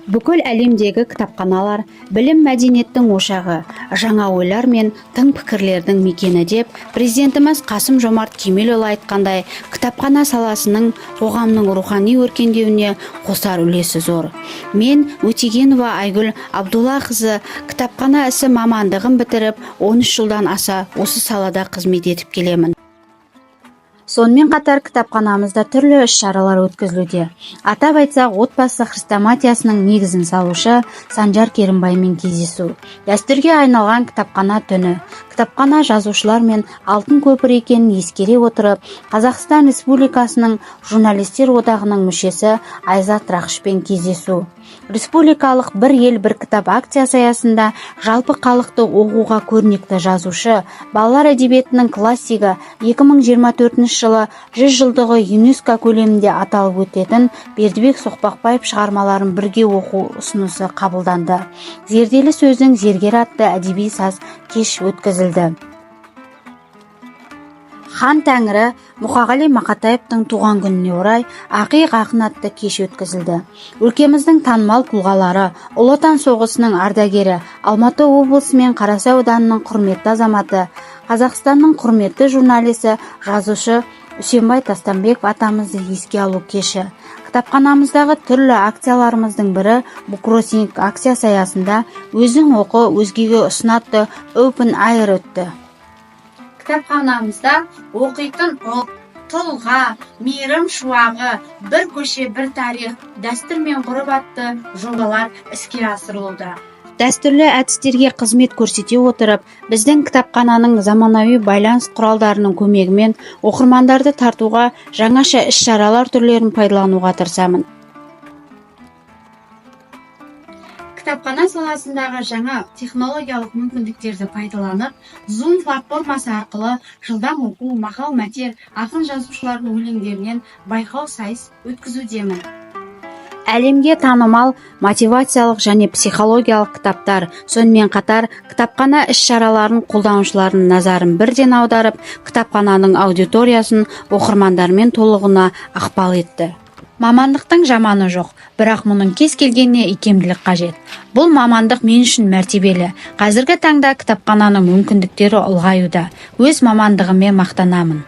Бүкіл әлемдегі кітапханалар білім, мәдениеттің ошағы, жаңа ойлар мен тың пікірлердің мекені деп Президентіміз Қасым Жомарт Кемелұлы айтқандай, кітапхана саласының қоғамның рухани өркендеуіне қосар үлесі зор. Мен, Өтегенова Айгүл Абдуллақызы, кітапхана ісі мамандығын бітіріп, 13 жылдан аса осы салада қызмет етіп келемін. Сонымен қатар кітапханамызда түрлі іс-шаралар өткізілуде. Атап айтсақ, отбасы хрестоматиясының негізін салушы Санжар Керімбаймен кездесу, дәстүрге айналған кітапхана түні, кітапхана жазушылар мен алтын көпір екенін ескере отырып, Қазақстан Республикасының Журналистер одағының мүшесі Айзат Рақышпен кездесу, республикалық «Бір ел, бір кітап» акциясы аясында жалпы халықты оқуға көрнекті жазушы, балалар әдебиетінің классигі, 2024 жылы 100 жылдығы ЮНЕСКО көлемінде аталып өтетін Бердібек Соқпақбаев шығармаларын бірге оқу ұсынысы қабылданды, «Зерделі сөздің зергері» атты әдеби саз кеш өткізілді. Хан Тәңірі Мұқағали Мақатаевтың туған күніне орай «Ақиық ақын» атты кеш өткізілді. Өлкеміздің танымал тұлғалары, Ұлы Отан соғысының ардагері, Алматы облысы мен Қарасай ауданының құрметті азаматы, Қазақстанның құрметті журналисі, жазушы Үсенбай Тастанбеков атамызды еске алу кеші. Кітапханамыздағы түрлі акцияларымыздың бірі буккроссинг акциясы аясында «Өзің оқы, өзгеге ұсын» атты Open Air өтті. Кітапханамызда «Оқитын ұлт», «Тұлға», «Мейірім шуағы», «Бір көше, бір тарих», «Дәстүр мен ғұрып» атты жобалар іске асырылуда. Дәстүрлі әдістерге қызмет көрсете отырып, біздің кітапхананың заманауи байланыс құралдарының көмегімен оқырмандарды тартуға жаңаша іс-шаралар түрлерін пайдалануға тырысамын. Кітапхана саласындағы жаңа технологиялық мүмкіндіктерді пайдаланып, Zoom платформасы арқылы жылдам оқу, мақал-мәтел, ақын жазушылардың өлеңдерінен байқау, сайыс өткізудемін. Әлемге танымал мотивациялық және психологиялық кітаптар, сонымен қатар кітапхана іс-шараларын қолданушылардың назарын бірден аударып, кітапхананың аудиториясын оқырмандармен толығуына ықпал етті. Мамандықтың жаманы жоқ, бірақ мұның кез келгеніне икемділік қажет. Бұл мамандық мен үшін мәртебелі. Қазіргі таңда кітапхананың мүмкіндіктері ұлғаюда. Өз мамандығыммен мақтанамын.